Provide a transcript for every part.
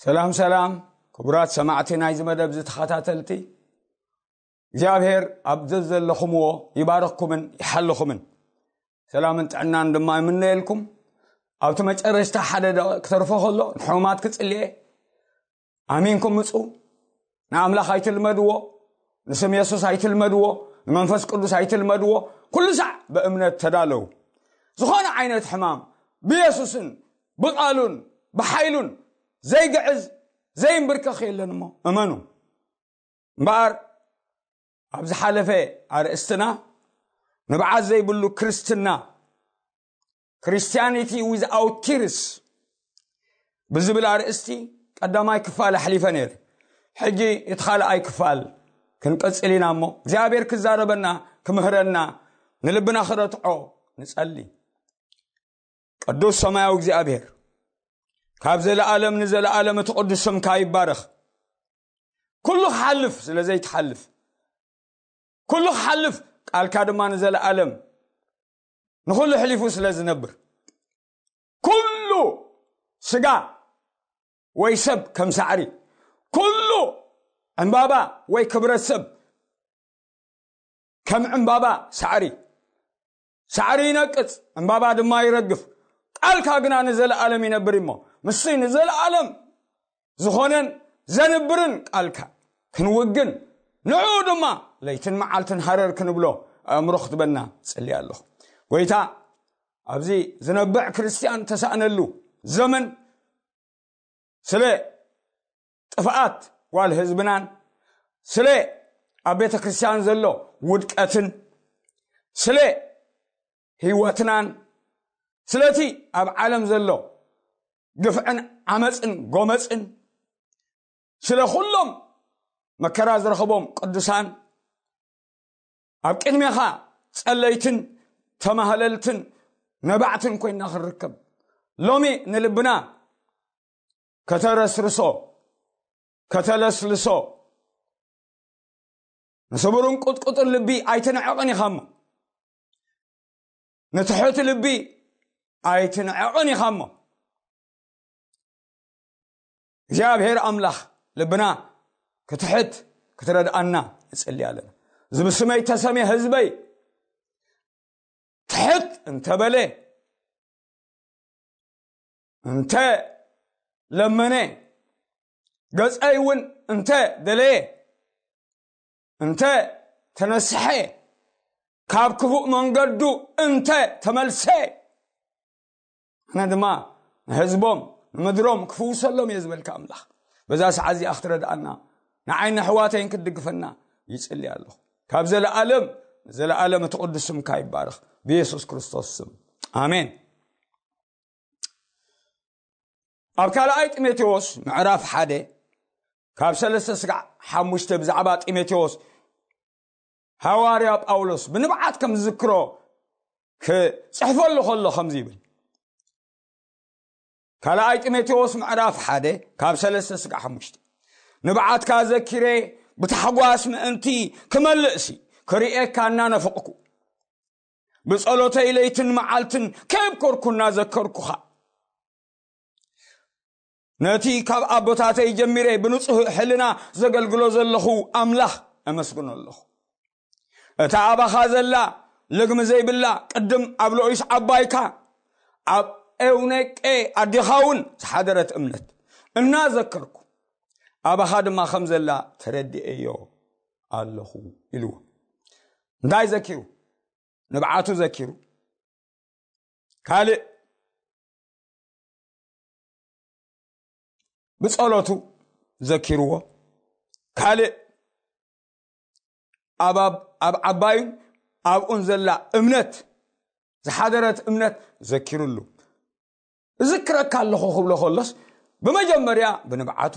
ሰላም ሰላም፣ ክቡራት ሰማዕቲ ናይዚ መደብ ዝተኸታተልቲ፣ እግዚኣብሔር ኣብ ዘዘለኹምዎ ይባርኽኩምን ይሓልኹምን፣ ሰላምን ጥዕናን ድማ ይምነየልኩም። ኣብቲ መጨረሽታ ሓደ ደቂቕ ክተርፎ ከሎ ንሕሙማት ክጽልየ፣ ኣሚንኩም ምጹ። ንኣምላኽ ኣይትልመድዎ፣ ንስም የሱስ ኣይትልመድዎ፣ ንመንፈስ ቅዱስ ኣይትልመድዎ። ኩሉ ሳዕ ብእምነት ተዳለዉ። ዝኾነ ዓይነት ሕማም ብየሱስን ብቓሉን ብሓይሉን ዘይግዕዝ ዘይንብርከኽ የለን እሞ እመኑ። እምበኣር ኣብ ዝሓለፈ ኣርእስትና ንብዓት ዘይብሉ ክርስትና፣ Christianity without tears ብዝብል ኣርእስቲ ቀዳማይ ክፋል ኣሕሊፈ ነይረ። ሕጂ እቲ ካልኣይ ክፋል ክንቀጽል ኢና እሞ እግዚኣብሔር ክዛረበና ክምህረና ንልብና ክረትዖ ንጸሊ። ቅዱስ ሰማያዊ እግዚኣብሔር፣ ካብ ዘለኣለም ንዘለኣለም እቲ ቅዱስ ስምካ ይባረኽ። ኩሉ ክሓልፍ ስለ ዘይትሓልፍ፣ ኩሉ ክሓልፍ ቃልካ ድማ ንዘለኣለም ንኹሉ ሕሊፉ ስለ ዝነብር፣ ኩሉ ስጋ ወይ ሰብ ከም ሳዕሪ፣ ኩሉ ዕምባባ ወይ ክብረት ሰብ ከም ዕምባባ ሳዕሪ፣ ሳዕሪ ይነቅጽ፣ ዕምባባ ድማ ይረግፍ፣ ቃልካ ግና ንዘለኣለም ይነብር እሞ፣ ምስዚ ንዘለኣለም ዝኾነን ዘንብርን ቃልካ ክንውግን፣ ንዕኡ ድማ ለይትን መዓልትን ሃረር ክንብሎ ኣእምሮ ክትበና ጽልያ ኣለኹ። ጎይታ፣ ኣብዚ ዝነብዕ ክርስቲያን ተሳእነሉ ዘመን፣ ስለ ጥፍኣት ጓል ህዝብናን፣ ስለ ኣብ ቤተ ክርስቲያን ዘሎ ውድቀትን፣ ስለ ህይወትናን፣ ስለቲ ኣብ ዓለም ዘሎ ግፍዕን ዓመፅን ጎመፅን፣ ስለ ኩሎም መከራ ዝረኸቦም ቅዱሳን፣ ኣብ ቅድሜኻ ጸለይትን ተማህለልትን ነባዕትን ኮይና ክንርከብ፣ ሎሚ ንልብና ከተረስርሶ፣ ከተለስልሶ፣ ንስቡርን ቁጥቁጥን ልቢ ኣይትንዕቕን ኢኻ እሞ፣ ንትሑት ልቢ ኣይትንዕቕን ኢኻ እሞ፣ እግዚኣብሔር ኣምላኽ ልብና ክትሕት ክትረድኣና ንጽሊ ኣለና። እዚ ብስመይ ተሰምየ ህዝበይ ትሕት እንተበለ፣ እንተ ለመነ፣ ገጸይ እውን እንተ ደለየ፣ እንተ ተነስሐ፣ ካብ ክፉእ መንገዱ እንተ ተመልሰ፣ ኣነ ድማ ንህዝቦም ንምድሮም ክፍውሰሎም እየ ዝበልካ ኣምላኽ፣ በዛ ሰዓት እዚኣ ክትረድኣና፣ ንዓይን ንኣሕዋተይን ክትድግፈና ይጽሊ ኣለኹ። ካብ ዘለኣለም ንዘለኣለም እቲ ቅዱስ ስምካ ይባረኽ፣ ብየሱስ ክርስቶስ ስም፣ ኣሜን። ኣብ ካልኣይ ጢሞቴዎስ ምዕራፍ ሓደ ካብ ሰለስተ ስጋዕ ሓሙሽተ ብዛዕባ ጢሞቴዎስ ሃዋርያ ጳውሎስ ብንብዓት ከም ዝዝክሮ ክጽሕፈሉ ከሎ ከምዚ ይብል። ካልኣይ ጢሞቴዎስ ምዕራፍ ሓደ ካብ ሰለስተ ስጋዕ ሓሙሽተ፣ ንብዓትካ ዘኪረ ብታሕጓስ ምእንቲ ክመልእሲ ክርእየካ እናነፈቕኩ፣ ብጸሎተይ ለይትን መዓልትን ከየብኮርኩ እናዘከርኩኻ፣ ነቲ ካብ ኣቦታተይ ጀሚረ ብንጹህ ሕልና ዘገልግሎ ዘለኹ ኣምላኽ ኣመስግኖ ኣለኹ። እታ ኣባኻ ዘላ ልግሚ ዘይብላ ቅድም ኣብ ሎኢስ ዓባይካ ኣብ ኤውኔቄ ኣዴኻ እውን ዝሓደረት እምነት እናዘከርኩ፣ ኣባኻ ድማ ከም ዘላ ተረዲኤዮ ኣለኹ ኢልዎ። እንታይ ዘኪሩ? ንብዓቱ ዘኪሩ። ካልእ ብጸሎቱ ዘኪርዎ። ካልእ ኣብ፣ ኣብ፣ ኣብ ዓባዩን ኣብኡን ዘላ እምነት፣ ዝሓደረት እምነት ዘኪሩሉ። እዝክረካ ኣለኹ ክብሎ ከሎስ፣ ብመጀመርያ ብንብዓቱ፣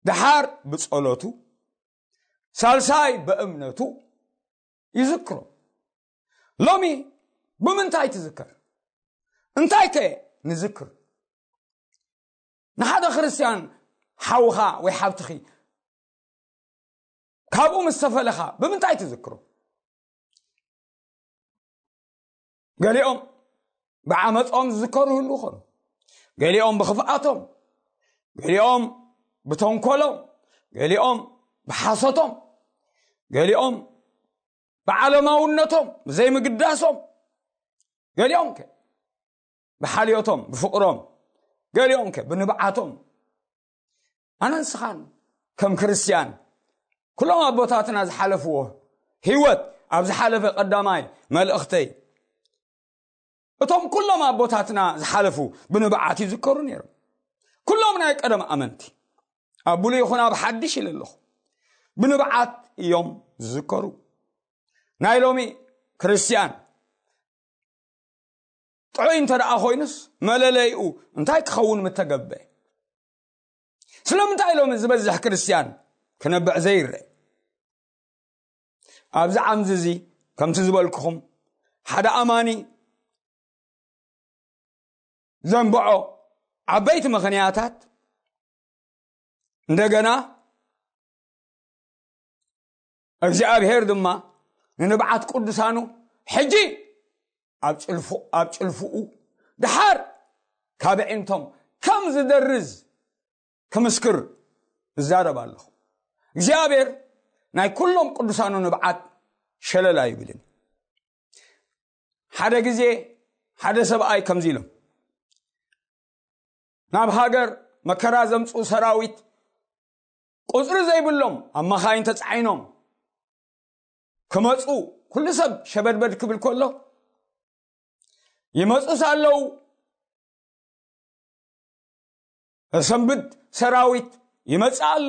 ደሓር ብጸሎቱ፣ ሳልሳይ ብእምነቱ ይዝክሮ። ሎሚ ብምንታይ ትዝከር? እንታይ ከ ንዝክር? ንሓደ ክርስትያን ሓውኻ ወይ ሓብትኺ ካብኡ ምስ ተፈለኻ ብምንታይ ትዝክሮ? ገሊኦም ብዓመጾም ዝዝከሩ ይህልዉ ኾኑ፣ ገሊኦም ብኽፍኣቶም፣ ገሊኦም ብተንኮሎም፣ ገሊኦም ብሓሶቶም፣ ገሊኦም ብዓለማውነቶም ዘይምግዳሶም፣ ገሊኦም ከ ብሓልዮቶም ብፍቕሮም፣ ገሊኦም ከ ብንብዓቶም። ኣነ ንስኻን ከም ክርስትያን ኩሎም ኣቦታትና ዝሓለፍዎ ህይወት ኣብ ዝሓለፈ ቀዳማይ መልእኽተይ፣ እቶም ኩሎም ኣቦታትና ዝሓለፉ ብንብዓት ይዝከሩ ነይሮም። ኩሎም ናይ ቀደም ኣመንቲ ኣብ ብሉይ ይኹን ኣብ ሓድሽ ኢለ ኣለኹ፣ ብንብዓት እዮም ዝዝከሩ። ናይ ሎሚ ክርስትያን ጥዑይ እንተ ደኣ ኮይኑስ መለለይኡ እንታይ ክኸውን ምተገበ? ስለምንታይ ሎሚ ዝበዝሕ ክርስትያን ክነብዕ ዘይረአ? ኣብዚ ዓምዚ እዚ ከምቲ ዝበልኩኹም ሓደ ኣማኒ ዘንብዖ ዓበይቲ ምኽንያታት፣ እንደገና እግዚኣብሔር ድማ ንንብዓት ቅዱሳኑ ሕጂ ኣብ ጭልፉ-፣ ኣብ ጭልፍኡ ድሓር ካብ ኣዒንቶም ከም ዝደርዝ ክምስክር እዛረብ ኣለኹ። እግዚኣብሔር ናይ ኩሎም ቅዱሳኑ ንብዓት ሸለል ኣይብልን። ሓደ ግዜ ሓደ ሰብኣይ ከምዚ ኢሎም፣ ናብ ሃገር መከራ ዘምጽኡ ሰራዊት ቁጽሪ ዘይብሎም ኣብ መኻይን ተጻዒኖም ክመጹ ኩሉ ሰብ ሸበድበድ ክብል ከሎ፣ ይመጹስ ኣለዉ፣ ዘሰንብድ ሰራዊት ይመጽእ ኣሎ፣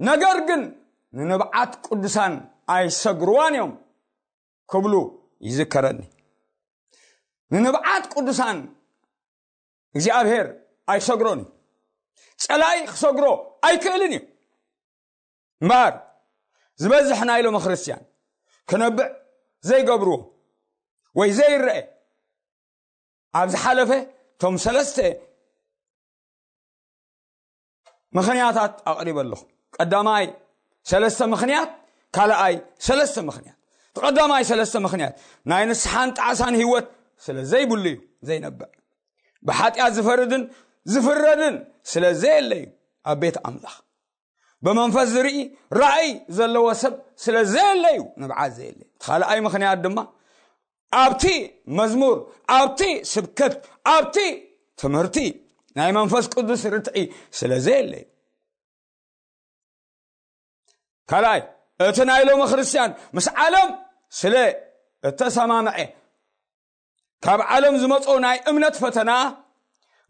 ነገር ግን ንንብዓት ቅዱሳን ኣይሰግርዋን እዮም ክብሉ ይዝከረኒ። ንንብዓት ቅዱሳን እግዚኣብሔር ኣይሰግሮን እዩ። ጸላኢ ክሰግሮ ኣይክእልን እዩ። እምበኣር ዝበዝሕ ናይ ሎሚ ክርስትያን ክነብዕ ዘይገብርዎ ወይ ዘይረአ፣ ኣብ ዝሓለፈ እቶም ሰለስተ ምኽንያታት ኣቕሪበ ኣለኹ። ቀዳማይ ሰለስተ ምኽንያት፣ ካልኣይ ሰለስተ ምኽንያት። እቲ ቀዳማይ ሰለስተ ምኽንያት ናይ ንስሓን ጣዕሳን ህይወት ስለ ዘይብሉ እዩ ዘይነብዕ። ብሓጢኣት ዝፈርድን ዝፍረድን ስለ ዘየለ እዩ ኣብ ቤት ኣምላኽ። ብመንፈስ ዝርኢ ራእይ ዘለዎ ሰብ ስለ ዘየለ እዩ ንብዓት ዘየለ። እቲ ካልኣይ ምኽንያት ድማ ኣብቲ መዝሙር፣ ኣብቲ ስብከት፣ ኣብቲ ትምህርቲ ናይ መንፈስ ቅዱስ ርትዒ ስለ ዘየለ እዩ። ካልኣይ፣ እቲ ናይ ሎሚ ክርስትያን ምስ ዓለም ስለ እተሰማምዐ፣ ካብ ዓለም ዝመጾ ናይ እምነት ፈተና፣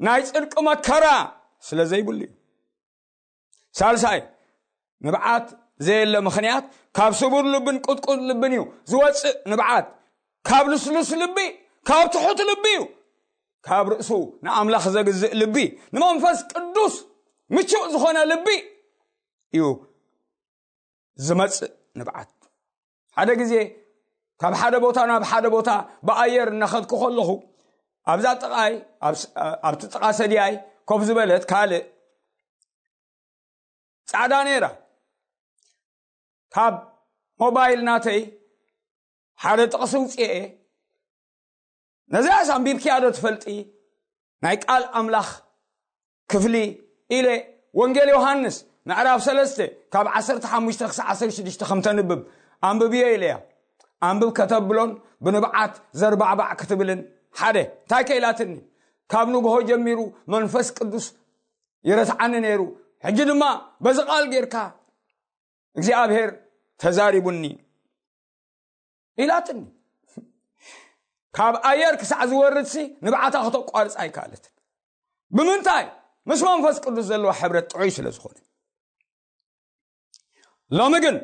ናይ ጽድቂ መከራ ስለ ዘይብሉ እዩ። ሳልሳይ፣ ንብዓት ዘየለ ምኽንያት ካብ ስቡር ልብን ቁጥቁጥ ልብን እዩ ዝወጽእ። ንብዓት ካብ ልስሉስ ልቢ፣ ካብ ትሑት ልቢ እዩ። ካብ ርእሱ ንኣምላኽ ዘግዝእ ልቢ፣ ንመንፈስ ቅዱስ ምቹእ ዝኾነ ልቢ እዩ ዝመጽእ ንብዓት። ሓደ ግዜ ካብ ሓደ ቦታ ናብ ሓደ ቦታ ብኣየር እናኸድኩ ከለኹ፣ ኣብዛ ጥቓይ፣ ኣብ ስ-፣ ኣብቲ ጥቓ ሰድያይ ኮፍ ዝበለት ካልእ ጻዕዳ ነይራ። ካብ ሞባይል ናተይ ሓደ ጥቕሲ ውፅኤ፣ ነዚኣስ ኣንቢብክያ ዶ ትፈልጢ? ናይ ቃል ኣምላኽ ክፍሊ ኢለ ወንጌል ዮሃንስ ምዕራፍ ሰለስተ ካብ ዓሰርተ ሓሙሽተ ክሳዕ ዓሰርተ ሽዱሽተ ከም ተንብብ ኣንብብዮ ኢለያ። ኣንብብ ከተብሎን ብንብዓት ዘርባዕባዕ ክትብልን ሓደ እንታይ ከኢላትኒ? ካብ ንግሆ ጀሚሩ መንፈስ ቅዱስ ይረትዓኒ ነይሩ። ሕጂ ድማ በዚ ቃል ጌርካ እግዚኣብሔር ተዛሪቡኒ ኢላትኒ። ካብ ኣየር ክሳዕ ዝወርድሲ ንብዓታ ክተቋርጽ ኣይከኣለትን። ብምንታይ? ምስ መንፈስ ቅዱስ ዘለዋ ሕብረት ጥዑይ ስለ ዝኾነ። ሎሚ ግን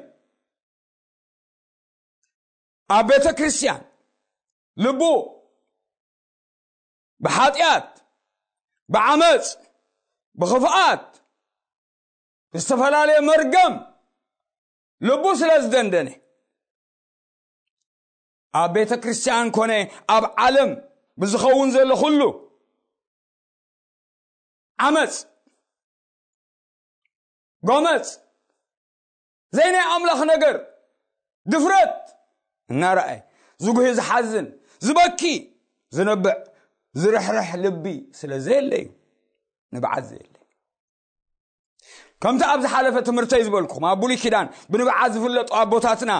ኣብ ቤተ ክርስቲያን ልቡ ብሓጢኣት፣ ብዓመፅ፣ ብኽፍኣት፣ ብዝተፈላለየ መርገም ልቡ ስለ ዝደንደነ፣ ኣብ ቤተ ክርስቲያን ኮነ ኣብ ዓለም ብዝኸውን ዘሎ ኩሉ ዓመፅ፣ ጎመፅ፣ ዘይናይ ኣምላኽ ነገር፣ ድፍረት እናረኣየ ዝጉሂ፣ ዝሓዝን፣ ዝበኪ፣ ዝነብዕ፣ ዝርሕርሕ ልቢ ስለ ዘየለ እዩ ንብዓት ዘየለ። ከምቲ ኣብ ዝሓለፈ ትምህርተይ ዝበልኩም፣ ኣብ ብሉይ ኪዳን ብንብዓት ዝፍለጡ ኣቦታትና፣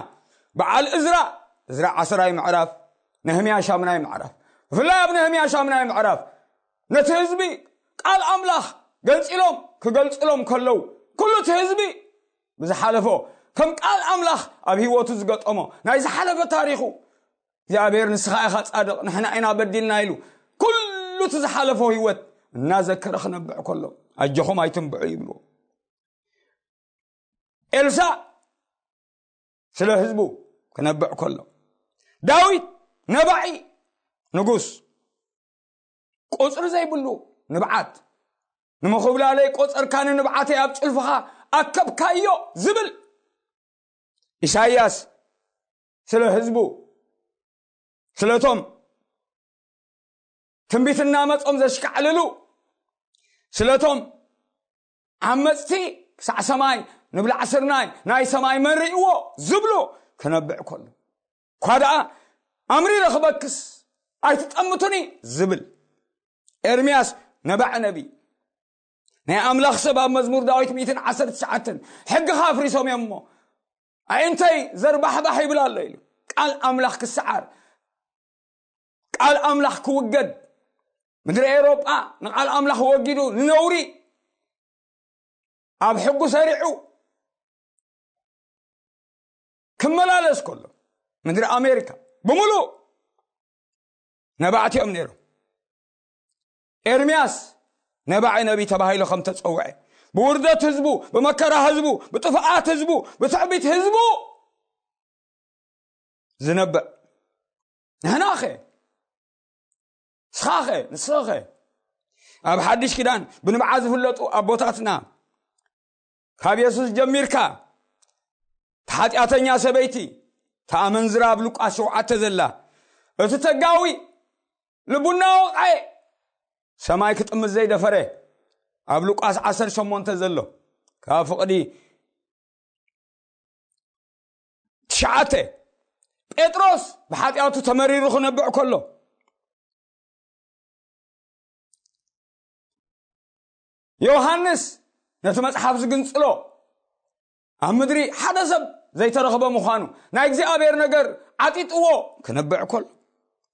በዓል እዝራ፣ እዝራ ዓሰራይ ምዕራፍ፣ ነህምያ ሻምናይ ምዕራፍ፣ ብፍላይ ኣብ ነህምያ ሻምናይ ምዕራፍ ነቲ ህዝቢ ቃል ኣምላኽ ገንጺሎም ክገልጽሎም ከለዉ፣ ኩሉ እቲ ህዝቢ ብዝሓለፎ ከም ቃል ኣምላኽ ኣብ ህይወቱ ዝገጠሞ ናይ ዝሓለፈ ታሪኹ፣ እግዚኣብሔር ንስኻ ኢኻ ጻድቕ፣ ንሕና ኢና በዲልና ኢሉ ኩሉ እቲ ዝሓለፎ ህይወት እናዘከረ ክነብዕ ከሎ፣ ኣጆኹም ኣይትንብዑ ይብልዎ። ኤልሳዕ ስለ ህዝቡ ክነብዕ ከሎ፣ ዳዊት ነባዒ ንጉስ፣ ቁጽሪ ዘይብሉ ንብዓት፣ ንምኹብላለይ ቆጸርካኒ፣ ንብዓተይ ኣብ ጭልፍኻ ኣከብካዮ ዝብል ኢሳይያስ ስለ ህዝቡ፣ ስለቶም ትንቢት እናመጾም ዘሽካዕልሉ፣ ስለቶም ዓመጽቲ ክሳዕ ሰማይ ንብላዕ ስርናይ፣ ናይ ሰማይ መን ርእይዎ ዝብሉ ክነብዕ ከሎ፣ እኳ ደኣ ኣምሪረ ክበክስ ኣይትጠምቱኒ ዝብል ኤርምያስ ነባዕ ነቢ፣ ናይ ኣምላኽ ሰብ ኣብ መዝሙር ዳዊት ሚእትን ዓሰርተ ትሽዓተን፣ ሕግኻ ኣፍሪሶም እዮም እሞ ኣዒንተይ ዘርባሕባሕ ይብል ኣሎ ኢሉ። ቃል ኣምላኽ ክሰዓር፣ ቃል ኣምላኽ ክውገድ፣ ምድሪ ኤውሮጳ ንቃል ኣምላኽ ወጊዱ ንነውሪ ኣብ ሕጉ ሰሪዑ ክመላለስ ከሎ፣ ምድሪ ኣሜሪካ ብምሉእ ነባዕቲ እዮም ነይሮም። ኤርምያስ ነባዒ ነቢይ ተባሂሉ ከም ተጸውዐ፣ ብውርደት ህዝቡ፣ ብመከራ ህዝቡ፣ ብጥፍኣት ህዝቡ፣ ብትዕቢት ህዝቡ ዝነብዕ። ንሕናኸ? ንስኻኸ? ንስኸኸ? ኣብ ሓድሽ ኪዳን ብንብዓት ዝፍለጡ ኣቦታትና፣ ካብ የሱስ ጀሚርካ፣ እቲ ሓጢኣተኛ ሰበይቲ፣ እቲ ኣመንዝራ ኣብ ሉቃስ ሸውዓተ ዘላ፣ እቲ ተጋዊ ልቡ እናወቕዐ ሰማይ ክጥምት ዘይደፈረ፣ ኣብ ሉቃስ ዓሰርተ ሸሞንተ ዘሎ፣ ካብ ፍቕዲ ትሽዓተ፣ ጴጥሮስ ብሓጢኣቱ ተመሪሩ ክነብዕ ከሎ፣ ዮሃንስ ነቲ መጽሓፍ ዝግንጽሎ፣ ኣብ ምድሪ ሓደ ሰብ ዘይተረኽበ ምዃኑ፣ ናይ እግዚኣብሔር ነገር ዓጢጥዎ ክነብዕ ከሎ፣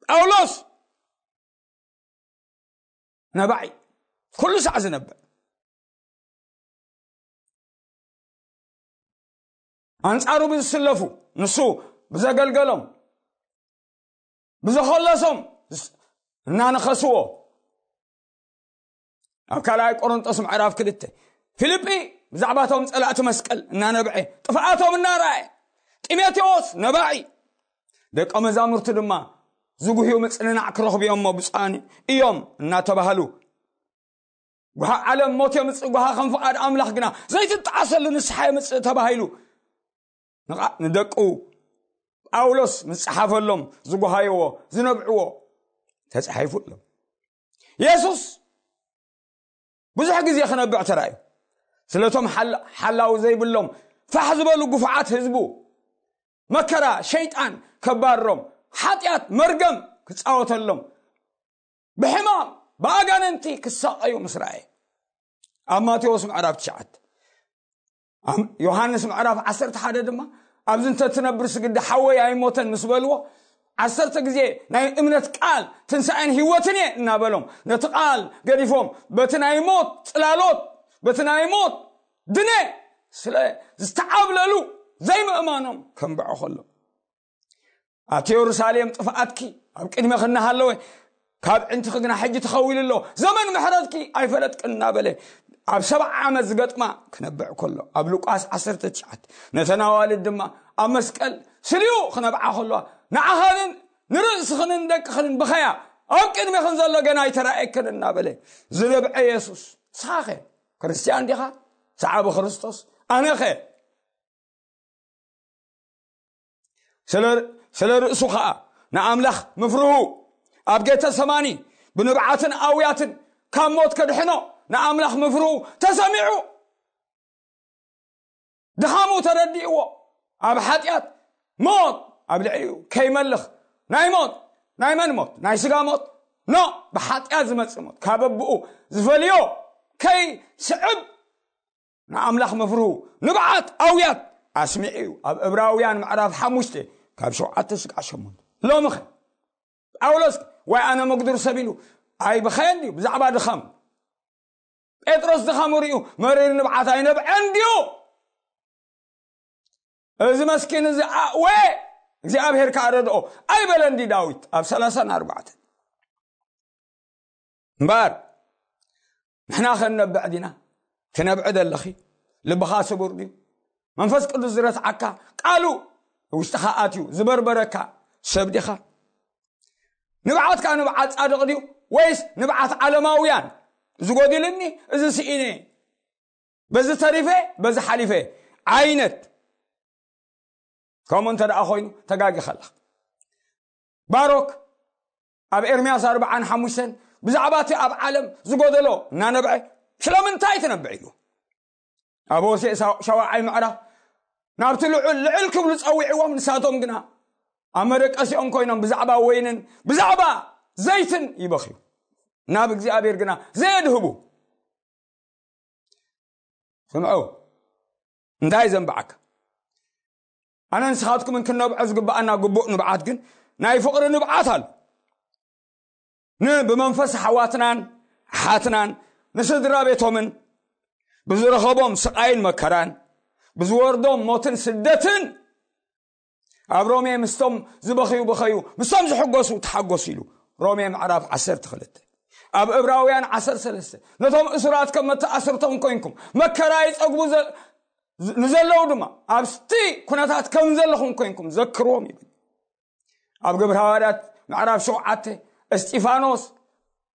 ጳውሎስ ነባዒ፣ ኩሉ ሳዕ ዝነብዕ፣ ኣንጻሩ ብዝስለፉ፣ ንሱ ብዘገልገሎም፣ ብዘኸለሶም እናነኸስዎ፣ ኣብ ካልኣይ ቆሮንጦስ ምዕራፍ ክልተ፣ ፊልጲ ብዛዕባቶም ጸላእቲ መስቀል እናነብዐ፣ ጥፍኣቶም እናረኣየ፣ ጢሞቴዎስ ነባዒ፣ ደቀ መዛሙርቲ ድማ ዝጉህዩ ምጽንናዕ ክረኽቡ እዮም እሞ ብፁዓን እዮም እናተባህሉ፣ ጓሃ ዓለም ሞት የምጽእ፣ ጓሃ ከም ፍቓድ ኣምላኽ ግና ዘይትጠዓሰሉ ንስሓ የምጽእ ተባሂሉ ንቓ-፣ ንደቁ ጳውሎስ ምስ ጸሓፈሎም ዝጓሃይዎ፣ ዝነብዕዎ ተጻሒፉ ኣሎ። የሱስ ብዙሕ ግዜ ክነብዕ ተራእዩ። ስለቶም ሓላ-፣ ሓላዊ ዘይብሎም ፋሕ ዝበሉ ግፉዓት ህዝቡ፣ መከራ ሸይጣን ከባርሮም፣ ሓጢኣት መርገም ክጻወተሎም፣ ብሕማም ብኣጋንንቲ ክሳቐዩ ምስ ረኣየ። ኣብ ማቴዎስ ምዕራፍ ትሽዓተ፣ ኣብ ዮሃንስ ምዕራፍ ዓሰርተ ሓደ ድማ፣ "ኣብዚ እንተትነብር ስግዲ ሓወይ ኣይሞተን" ምስ በልዎ፣ ዓሰርተ ግዜ ናይ እምነት ቃል ትንሳኤን ህይወትን እየ እናበሎም፣ ነቲ ቃል ገዲፎም፣ በቲ ናይ ሞት ጽላሎት፣ በቲ ናይ ሞት ድነ ስለ ዝተዓብለሉ ዘይምእማኖም ከንብዖ ከሎ፣ "ኣቲ የሩሳሌም፣ ጥፍኣትኪ ኣብ ቅድመኺ እናሃለወ፣ ካብ ዕንትኺ ግና ሕጂ ተኸዊሉ ኣሎ፣ ዘመን ምሕረትኪ ኣይፈለጥክን" እናበለ ኣብ ሰብዓ ዓመት ዝገጥማ ክነብዕ ከሎ፣ ኣብ ሉቃስ ዓሰርተ ትሽዓተ፣ ነተን ኣዋልድ ድማ ኣብ መስቀል ስልዩ ክነብዓ ከለዋ፣ "ንዓኻንን ንርእስኽንን ንደቅኽንን ብኸያ፣ ኣብ ቅድሜኽን ዘሎ ገና ኣይተራእየክን" እናበለ ዝነብዐ የሱስ፣ ንስኻኸ ክርስትያን ዲኻ? ሰዓቢ ክርስቶስ? ኣነኸ? ስለ፣ ስለ ርእሱ ኸኣ ንኣምላኽ ምፍርሁ፣ ኣብ ጌተሰማኒ ብንብዓትን ኣውያትን ካብ ሞት ከድሕኖ ንኣምላኽ ምፍርሁ ተሰሚዑ። ድኻሙ ተረዲእዎ። ኣብ ሓጢኣት ሞት ኣብ ልዕሊኡ ከይመልኽ፣ ናይ ሞት፣ ናይ መን ሞት? ናይ ስጋ ሞት? ኖ፣ ብሓጢኣት ዝመጽእ ሞት፣ ካብ ኣቦኡ ዝፈልዮ ከይስዕብ ንኣምላኽ መፍርሁ ንብዓት ኣውያት ኣስሚዑ እዩ። ኣብ ዕብራውያን ምዕራፍ ሓሙሽተ ካብ ሸውዓተ ስጋዕ ሸሞንተ። ሎምኸ ጳውሎስ ወይ ኣነ መግዱር ሰብ ኢሉ ኣይብኸየን ድዩ? ብዛዕባ ድኻም ጴጥሮስ ድኻሙ ሪኡ መሪር ንብዓት ኣይነብዐን ድዩ? እዚ መስኪን እዚ ኣእወ እግዚኣብሔር ከኣ ረድኦ ኣይበለን ድዩ ዳዊት ኣብ ሰላሳን ኣርባዕተን? እምበኣር ንሕና ከነብዕ ዲና? ትነብዒ ደለኺ? ልብኻ ስቡር ድዩ? መንፈስ ቅዱስ ዝረትዓካ ቃሉ ውሽጥኻ ኣትዩ ዝበርበረካ ሰብ ዲኻ? ንብዓትካ ንብዓት ጻድቕ ድዩ ወይስ ንብዓት ዓለማውያን? እዚ ጎዲልኒ፣ እዚ ስኢነ፣ በዚ ተሪፈ፣ በዚ ሓሊፈ ዓይነት? ከምኡ እንተ ደኣ ኮይኑ ተጋጊኻ ኣለኻ። ባሮክ ኣብ ኤርምያስ ኣርባዓን ሓሙሽተን ብዛዕባ እቲ ኣብ ዓለም ዝጎደሎ እናነብዐ ስለምንታይ ትነብዕ ኢሉ። ኣብ ሆሴዕ ሻ- ሻውዓይ ምዕራፍ ናብቲ ልዑል ልዕል ክብሉ ጸዊዕዎም፣ ንሳቶም ግና ኣብ መደቀሲኦም ኮይኖም ብዛዕባ ወይንን ብዛዕባ ዘይትን ይበኽዩ፣ ናብ እግዚኣብሔር ግና ዘየድህቡ። ስምዑ፣ እንታይ ዘንብዓካ? ኣነ ንስኻትኩምን ክንነብዖ ዝግብኣና ግቡእ ንብዓት ግን ናይ ፍቕሪ ንብዓት ኣሎ። ንብመንፈስ ኣሕዋትናን ኣሓትናን ንስድራ ቤቶምን ብዝረኸቦም ስቓይን መከራን ብዝወርዶም ሞትን ስደትን ኣብ ሮሜ ምስቶም ዝበኽዩ ብኸዩ፣ ምስቶም ዝሕጎሱ ተሓጎሱ ኢሉ። ሮሜ ምዕራፍ ዓሰርተ ክልተ። ኣብ ዕብራውያን ዓሰርተ ሰለስተ፣ ነቶም እሱራት ከም መተኣስርቶም ኮይንኩም መከራ ይጸግቡ ዘ- ንዘለዉ ድማ ኣብቲ ኩነታት ከም ዘለኹም ኮይንኩም ዘክርዎም ይብል። ኣብ ግብረ ሃዋርያት ምዕራፍ ሸውዓተ፣ እስጢፋኖስ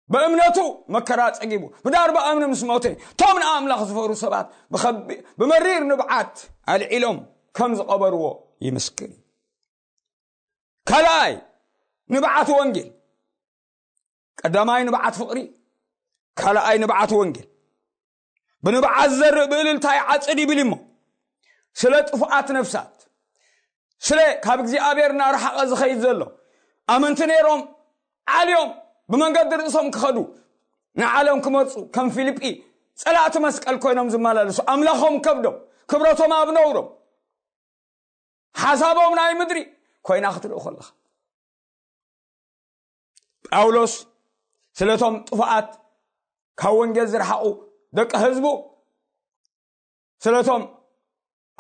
ብእምነቱ መከራ ጸጊቡ ብዳርባ እምኒ ምስ ሞተ፣ እቶም ንኣምላኽ ዝፈሩ ሰባት ብኸቢ- ብመሪር ንብዓት ኣልዒሎም ከም ዝቐበርዎ ይምስክር። ካልኣይ፣ ንብዓት ወንጌል። ቀዳማይ ንብዓት ፍቕሪ፣ ካልኣይ ንብዓት ወንጌል። ብንብዓት ዝዘርእ ብእልልታ ይዓጽድ ይብል እሞ፣ ስለ ጥፉኣት ነፍሳት፣ ስለ ካብ እግዚኣብሔር እናረሓቐ ዝኸይድ ዘሎ፣ ኣመንቲ ነይሮም ዓልዮም ብመንገዲ ርእሶም ክኸዱ፣ ንዓለም ክመርጹ፣ ከም ፊልጲ ጸላእቲ መስቀል ኮይኖም ዝመላለሱ፣ ኣምላኾም ከብዶም፣ ክብረቶም ኣብ ነውሮም፣ ሓሳቦም ናይ ምድሪ ኮይና ክትርኢ ከለኻ፣ ጳውሎስ ስለቶም ጥፉኣት፣ ካብ ወንጌል ዝረሓቑ ደቂ ህዝቡ፣ ስለቶም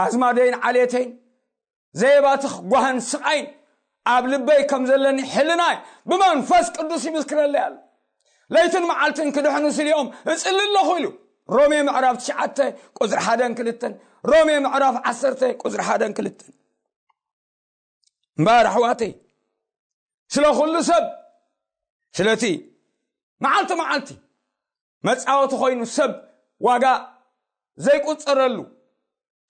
ኣዝማደይን ዓሌተይን ዘየባትኽ ጓህን ስቓይን ኣብ ልበይ ከም ዘለኒ ሕልናይ ብመንፈስ ቅዱስ ይምስክረለይ ኣሎ። ለይትን መዓልትን ክድሕኑ ስሊኦም እጽሊ ኣለኹ ኢሉ። ሮሜ ምዕራፍ ትሽዓተ ቁጽሪ ሓደን ክልተን፣ ሮሜ ምዕራፍ ዓሰርተ ቁጽሪ ሓደን ክልተን። እምበኣር ኣሕዋተይ፣ ስለ ኩሉ ሰብ፣ ስለቲ መዓልቲ መዓልቲ መጻወቲ ኮይኑ ሰብ ዋጋ ዘይቁጸረሉ፣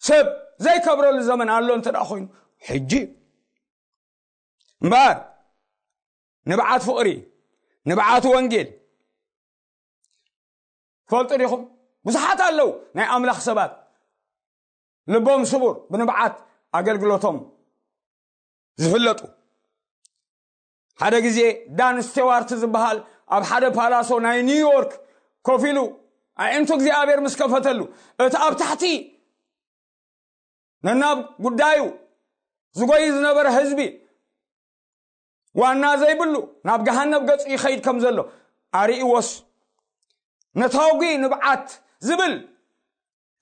ሰብ ዘይከብረሉ ዘመን ኣሎ እንተ ደኣ ኮይኑ፣ ሕጂ እዩ። እምበኣር ንብዓት ፍቕሪ፣ ንብዓት ወንጌል፣ ትፈልጡ ዲኹም? ብዙሓት ኣለዉ ናይ ኣምላኽ ሰባት፣ ልቦም ስቡር፣ ብንብዓት ኣገልግሎቶም ዝፍለጡ። ሓደ ግዜ ዳን ስቴዋርት ዝበሃል ኣብ ሓደ ፓላሶ ናይ ኒውዮርክ ኮፍ ኢሉ ኣዒንቱ እግዚኣብሔር ምስ ከፈተሉ፣ እቲ ኣብ ታሕቲ ነናብ ጉዳዩ ዝጎይ ዝነበረ ህዝቢ፣ ዋና ዘይብሉ ናብ ገሃነብ ገጹ ይኸይድ ከም ዘሎ ኣርእይዎስ፣ ነታጒ ንብዓት ዝብል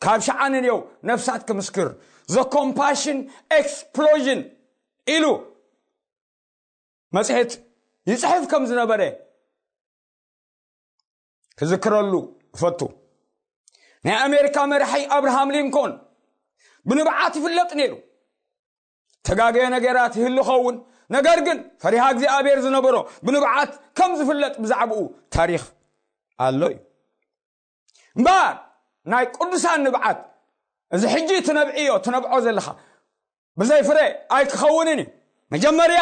ካብ ሸዓ ንንየው ነፍሳት ክምስክር፣ The Compassion Explosion ኢሉ መጽሔት ይጽሕፍ ከም ዝነበረ ክዝክረሉ እፈቱ። ናይ ኣሜሪካ መራሒ ኣብርሃም ሊንኮን ብንብዓት ይፍለጥ ነይሩ። ተጋገየ ነገራት ይህሉ ኸውን፣ ነገር ግን ፈሪሃ እግዚኣብሔር ዝነበሮ ብንብዓት ከም ዝፍለጥ ብዛዕባኡ ታሪኽ ኣሎ እዩ። እምበኣር ናይ ቅዱሳን ንብዓት፣ እዚ ሕጂ ትነብዕዮ፣ ትነብዖ ዘለኻ ብዘይ ፍረ ኣይክኸውንን እዩ። መጀመርያ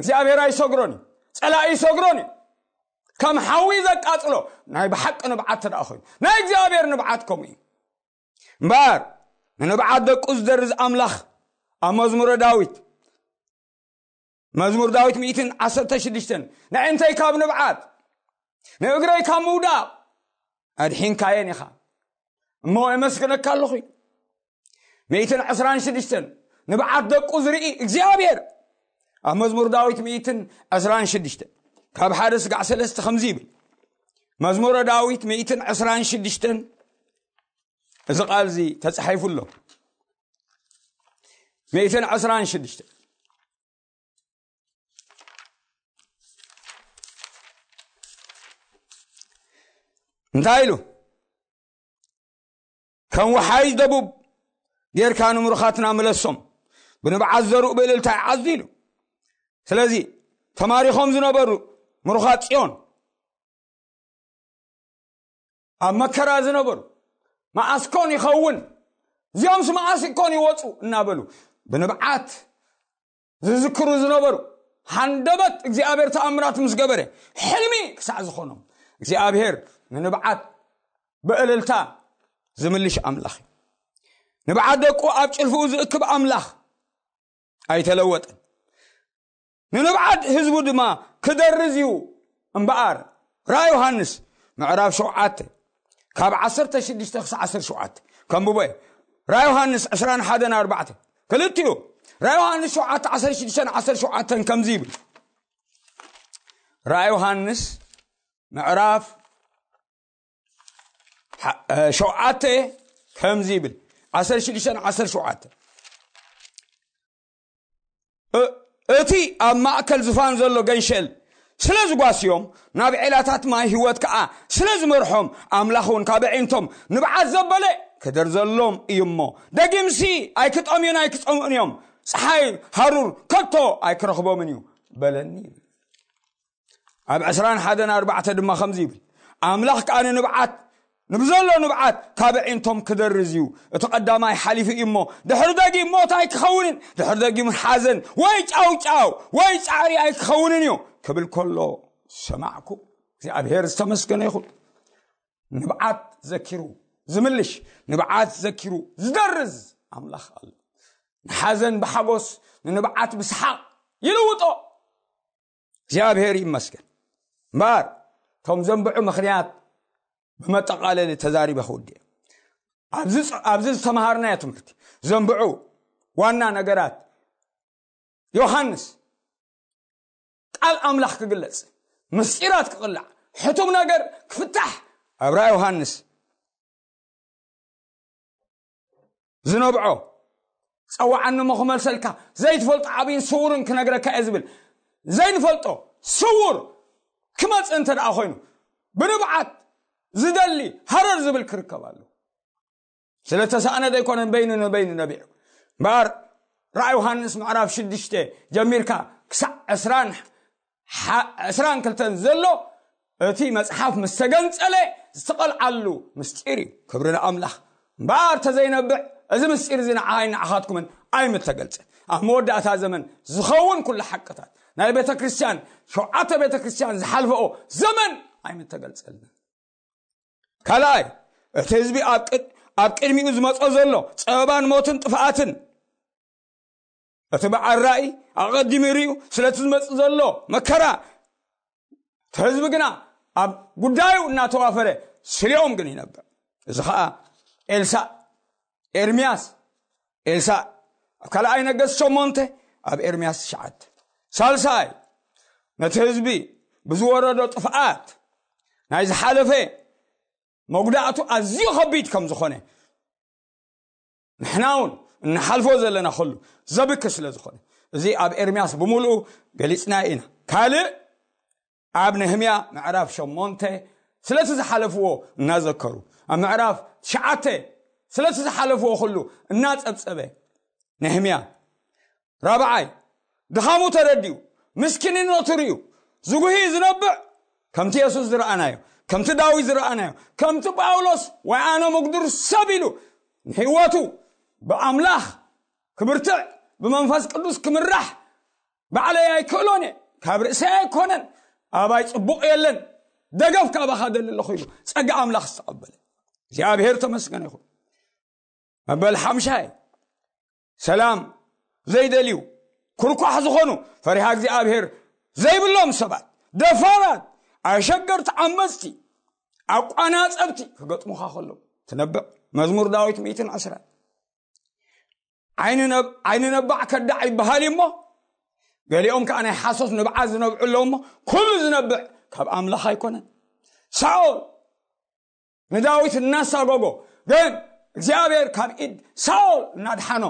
እግዚኣብሔር ኣይሰግሮን እዩ፣ ጸላኢ ይሰግሮን እዩ። ከም ሓዊ ዘቃጽሎ ናይ ብሓቂ ንብዓት ተደኣ ኮይኑ፣ ናይ እግዚኣብሔር ንብዓት ከምኡ እዩ። እምበኣር ንንብዓት ደቁ ዝደርዝ ኣምላኽ ኣብ መዝሙረ ዳዊት፣ መዝሙር ዳዊት ሚእትን ዓሰርተ ሽዱሽተን፣ ንዕንተይ ካብ ንብዓት፣ ንእግረይ ካብ ምውዳቕ ኣድሒንካየን ኢኻ። እሞ የመስግነካ ኣለኹ። ሚእትን ዕስራን ሽዱሽተን ንብዓት ደቁ ዝርኢ እግዚኣብሔር ኣብ መዝሙር ዳዊት ሚእትን ዕስራን ሽዱሽተን ካብ ሓደ ስጋዕ ሰለስተ ከምዚ ይብል። መዝሙረ ዳዊት ሚእትን ዕስራን ሽዱሽተን እዚ ቃል እዚ ተጻሒፉ ኣሎ። ሚእትን ዕስራን ሽዱሽተን እንታይ ኢሉ? ከም ወሓይዝ ደቡብ ጌርካ ንምሩኻትና ምለሶም፣ ብንብዓት ዘርኡ ብእልልታ ይዓዙ ኢሉ። ስለዚ ተማሪኾም ዝነበሩ ምሩኻት ጽዮን፣ ኣብ መከራ ዝነበሩ፣ መኣስ ኮን ይኸውን፣ እዚኦምስ መኣስ ኮን ይወፁ እናበሉ ብንብዓት ዝዝክሩ ዝነበሩ፣ ሃንደበት እግዚኣብሔር ተኣምራት ምስ ገበረ፣ ሕልሚ ክሳዕ ዝኾኖም፣ እግዚኣብሔር ንንብዓት ብእልልታ ዝምልሽ ኣምላኽ እዩ። ንብዓት ደቁ ኣብ ጭልፍኡ ዝእክብ ኣምላኽ ኣይተለወጠን። ንንብዓት ህዝቡ ድማ ክደርዝ እዩ። እምበኣር ራ ዮሃንስ ምዕራፍ ሸውዓተ ካብ ዓሰርተ ሽዱሽተ ክሳዕ ዓሰርተ ሸውዓተ ከንብቦ እየ። ራ ዮሃንስ ዕስራን ሓደን ኣርባዕተ ክልቲኡ፣ ራ ዮሃንስ ሸውዓተ ዓሰርተ ሽዱሽተን ዓሰርተ ሸውዓተን ከምዚ ይብል። ራ ዮሃንስ ምዕራፍ ሓ- እ፣ ሸውዓተ ከምዚ ይብል፣ ዓሰርተ ሽዱሽተን ዓሰርተ ሸውዓተ እ- እቲ ኣብ ማእከል ዝፋን ዘሎ ገንሸል ስለ ዝጓስዮም፣ ናብ ዔላታት ማይ ህይወት ከኣ ስለ ዝመርሖም፣ ኣምላኽ እውን ካብ ኣዒንቶም ንብዓት ዘበለ ክደርዘሎም እዩ እሞ፣ ደጊምሲ ኣይክጠምዩን ኣይክጸምኡን እዮም፣ ጸሓይ ሃሩር ከቶ ኣይክረኽቦምን እዩ በለኒ። ኣብ ዕስራን ሓደን ኣርባዕተ ድማ ከምዚ ይብል፣ ኣምላኽ ከኣ ንንብዓት ንብዘሎ ንብዓት ካብ ኣዒንቶም ክደርዝ እዩ። እቲ ቀዳማይ ሓሊፉ እዩ እሞ፣ ድሕሪ ደጊም ሞት ኣይክኸውንን፣ ድሕሪ ደጊም ሓዘን ወይ ጫውጫው ወይ ጻዕሪ ኣይክኸውንን እዩ ክብል ከሎ ሰማዕኩ። እግዚኣብሔር ዝተመስገነ ይኹን። ንብዓት ዘኪሩ ዝምልሽ፣ ንብዓት ዘኪሩ ዝደርዝ ኣምላኽ ኣሎ። ንሓዘን ብሓጎስ፣ ንንብዓት ብሰሓቕ ይልውጦ። እግዚኣብሔር ይመስገን። እምበኣር እቶም ዘንብዑ ምኽንያት ብመጠቓለሊ ተዛሪበ ክውድእ። ኣብዚ ፅ- ኣብዚ ዝተምሃርናዮ ትምህርቲ ዘንብዑ ዋና ነገራት፣ ዮሃንስ ቃል ኣምላኽ ክግለጽ፣ ምስጢራት ክቕላዕ፣ ሕቱም ነገር ክፍታሕ ኣብ ራእይ ዮሃንስ ዝነብዖ፣ ጸዋዓኒ እሞ ክመልሰልካ፣ ዘይትፈልጦ ዓብይን ስውርን ክነግረካ እየ ዝብል፣ ዘይንፈልጦ ስውር ክመጽእ እንተ ደኣ ኮይኑ፣ ብንብዓት ዝደሊ ሃረር ዝብል ክርከብ ኣሎ። ስለ ተሳእነ ዘይኮነን፣ በይኑ ንበይኑ ነቢዑ። እምበኣር ራእይ ዮሃንስ ምዕራፍ ሽዱሽተ ጀሚርካ ክሳዕ ዕስራን ሓ- ዕስራን ክልተን ዘሎ እቲ መጽሓፍ ምስ ተገንጸለ ዝተቐልዓሉ ምስጢር እዩ። ክብሪ ንኣምላኽ። እምበኣር ተዘይነብዕ፣ እዚ ምስጢር እዚ ንዓይ ንዓኻትኩምን ኣይምተገልጸን። ኣብ መወዳእታ ዘመን ዝኸውን ኩሉ ሓቅታት ናይ ቤተ ክርስቲያን፣ ሸውዓተ ቤተ ክርስቲያን ዝሓልፈኦ ዘመን ኣይምተገልጸልን። ካልኣይ፣ እቲ ህዝቢ ኣብ ቅድ- ኣብ ቅድሚኡ ዝመጾ ዘሎ ጸበባን ሞትን ጥፍኣትን፣ እቲ በዓል ራእይ ኣቐዲሙ ይርእዩ ስለቲ ዝመጽእ ዘሎ መከራ፣ እቲ ህዝቢ ግና ኣብ ጉዳዩ እናተዋፈረ ስሊኦም ግን ይነብዕ። እዚ ኸኣ ኤልሳእ፣ ኤርምያስ፣ ኤልሳእ ኣብ ካልኣይ ነገስት ሸሞንተ፣ ኣብ ኤርምያስ ትሽዓተ። ሳልሳይ፣ ነቲ ህዝቢ ብዝወረዶ ጥፍኣት ናይ ዝሓለፈ መጉዳእቱ ኣዝዩ ከቢድ ከም ዝኾነ፣ ንሕና እውን እንሓልፎ ዘለና ኩሉ ዘብክ ስለ ዝኾነ፣ እዚ ኣብ ኤርምያስ ብምሉኡ ገሊጽና ኢና። ካልእ፣ ኣብ ነህምያ ምዕራፍ ሸሞንተ ስለቲ ዝሓለፍዎ እናዘከሩ፣ ኣብ ምዕራፍ ትሽዓተ ስለቲ ዝሓለፍዎ ኩሉ እናጸብጸበ፣ ነህምያ ራብዓይ፣ ድኻሙ ተረዲኡ፣ ምስኪንነቱ ርእዩ ዝጉሂ ዝነብዕ፣ ከምቲ የሱስ ዝረኣናዮ፣ ከምቲ ዳዊት ዝረኣናዮ፣ ከምቲ ጳውሎስ ወይ ኣነ ምጉዱር ሰብ ኢሉ ንህይወቱ ብኣምላኽ ክብርትዕ፣ ብመንፈስ ቅዱስ ክምራሕ፣ ባዕለይ ኣይክእሎን እየ፣ ካብ ርእሰይ ኣይኮነን፣ ኣባይ ጽቡቕ የለን፣ ደገፍ ካባኻ ደሊ ኣለኹ ኢሉ ጸጋ ኣምላኽ ዝተቐበለ እግዚኣብሔር ተመስገነ ይኹን። መበል ሓምሻይ፣ ሰላም ዘይደልዩ፣ ኩርኳሕ ዝኾኑ፣ ፈሪሃ እግዚኣብሔር ዘይብሎም ሰባት፣ ደፋራት፣ ኣሸገርቲ፣ ዓመፅቲ፣ ኣቋናፀብቲ ክገጥሙኻ ከለዉ ትነብዕ። መዝሙር ዳዊት ሚእትን ዕስራን። ዓይኒ ነባዕ ከዳዕ ይበሃል እዩ እሞ፣ ገሊኦም ከዓ ናይ ሓሶት ንብዓት ዝነብዑ ኣለዉ እሞ፣ ኩሉ ዝነብዕ ካብ ኣምላኽ ኣይኮነን። ሳኦል ንዳዊት እናሳጎጎ፣ ግን እግዚኣብሔር ካብ ኢድ ሳኦል እናድሓኖ፣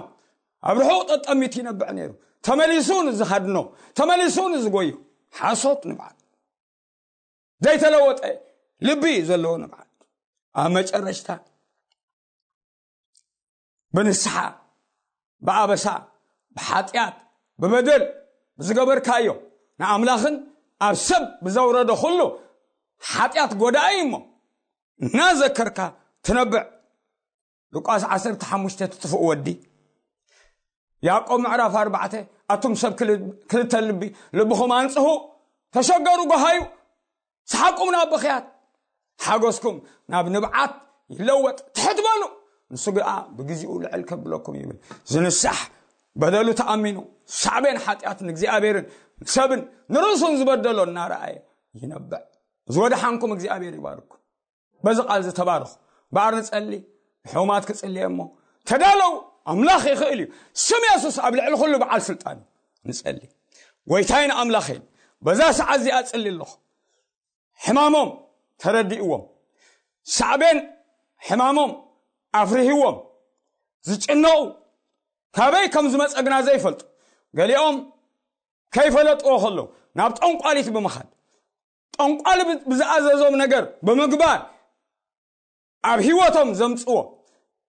ኣብ ርሑቕ ጠጠሚት ይነብዕ ነይሩ። ተመሊሱ ንዝሃድኖ፣ ተመሊሱ ንዝጎዮ። ሓሶት ንብዓት፣ ዘይተለወጠ ልቢ ዘለዎ ንብዓት፣ ኣብ መጨረሽታ ብንስሓ፣ ብኣበሳ፣ ብሓጢኣት፣ ብበደል፣ ብዝገበርካዮ፣ ንኣምላኽን ኣብ ሰብ ብዘውረዶ ኩሉ ሓጢኣት ጎዳኢ እሞ እናዘከርካ ትነብዕ። ሉቃስ ዓሰርተ ሓሙሽተ ትጥፍእ ወዲ። ያዕቆብ ምዕራፍ ኣርባዕተ፣ ኣቱም ሰብ ክል-፣ ክልተ ልቢ፣ ልብኹም ኣንጽሁ፣ ተሸገሩ፣ ጎሃዩ፣ ሰሓቁም ናብ ብኽያት፣ ሓጎስኩም ናብ ንብዓት ይለወጥ። ትሕት በሉ፣ ንሱ ግኣ ብግዜኡ ልዕል ከብለኩም ይብል። ዝንሳሕ፣ በደሉ ተኣሚኑ፣ ሳዕቤን ሓጢኣት ንእግዚኣብሔርን ንሰብን ንርእሱን ዝበደሎ እናረኣየ ይነብዕ። ዝወደሓንኩም እግዚኣብሔር ይባርኩም። በዚ ቃል ዝተባረኹ በኣር ንጸሊ፣ ሕሙማት ክጽልየ እሞ ተዳለው። ኣምላኽ ይኽእል እዩ። ስም የሱስ ኣብ ልዕሊ ኩሉ በዓል ስልጣን እዩ። ንጸሊ። ጎይታይን ኣምላኸይን፣ በዛ ሰዓት እዚኣ እጽሊ ኣለኹ። ሕማሞም ተረዲእዎም፣ ሳዕቤን ሕማሞም ኣፍርህዎም፣ ዝጭነቑ፣ ካበይ ከም ዝመጸ ግና ዘይፈልጡ፣ ገሊኦም ከይፈለጥዎ ከለዉ ናብ ጠንቋሊት ብምኻድ፣ ጠንቋሊ ብ-፣ ብዝኣዘዞም ነገር ብምግባር፣ ኣብ ህይወቶም ዘምጽዎ፣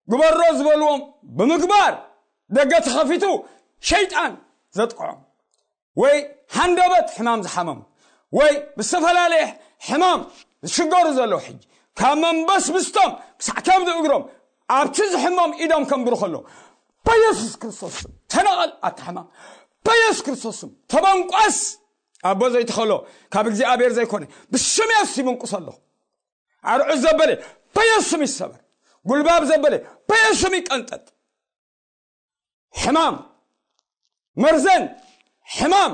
ግበሮ ዝበልዎም ብምግባር፣ ደገ ተኸፊቱ ሸይጣን ዘጥቅዖም፣ ወይ ሃንደበት ሕማም ዝሓመሙ፣ ወይ ብዝተፈላለየ ሕማም ዝሽገሩ ዘለዉ፣ ሕጂ ካብ መንበስብስቶም ክሳዕ ከብዲ እግሮም ኣብቲ ዝሕመም ኢዶም ከንብሩ ከለዉ፣ በየሱስ ክርስቶስ ስም ተነቐል፣ ኣታ ሕማም በየሱስ ክርስቶስ ስም ተበንቋስ። ኣቦ ዘይተኸሎ፣ ካብ እግዚኣብሔር ዘይኮነ፣ ብስም የሱስ ይብንቁስ ኣለኹ። ኣርዑት ዘበለ በየሱስ ስም ይሰበር። ጉልባብ ዘበለ በየሱስ ስም ይቀንጠጥ። ሕማም፣ መርዘን፣ ሕማም፣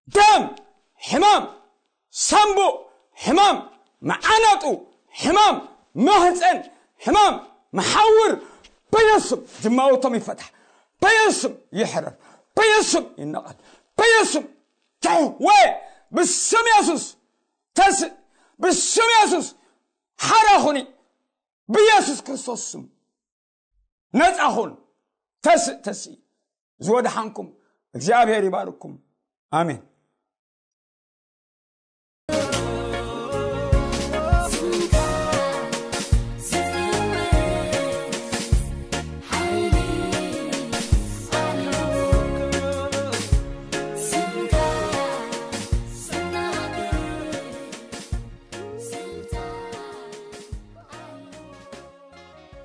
ደም፣ ሕማም፣ ሳምቡእ፣ ሕማም፣ መዓናጡ፣ ሕማም፣ ማህፀን፣ ሕማም፣ መሓውር፣ በየሱስ ስም ጅማውቶም ይፈታሕ። በየሱስ ስም ይሕረር። በየሱስ ስም ይነቐል። በየሱስ ስም ተወ። ብስም የሱስ ተስእ። ብስም የሱስ ሓራ ኩኒ። ብየሱስ ክርስቶስ ስም ነፃ ኩን። ተስእ፣ ተስኢ። ዝወድሓንኩም እግዚኣብሔር ይባርኩም። ኣሜን።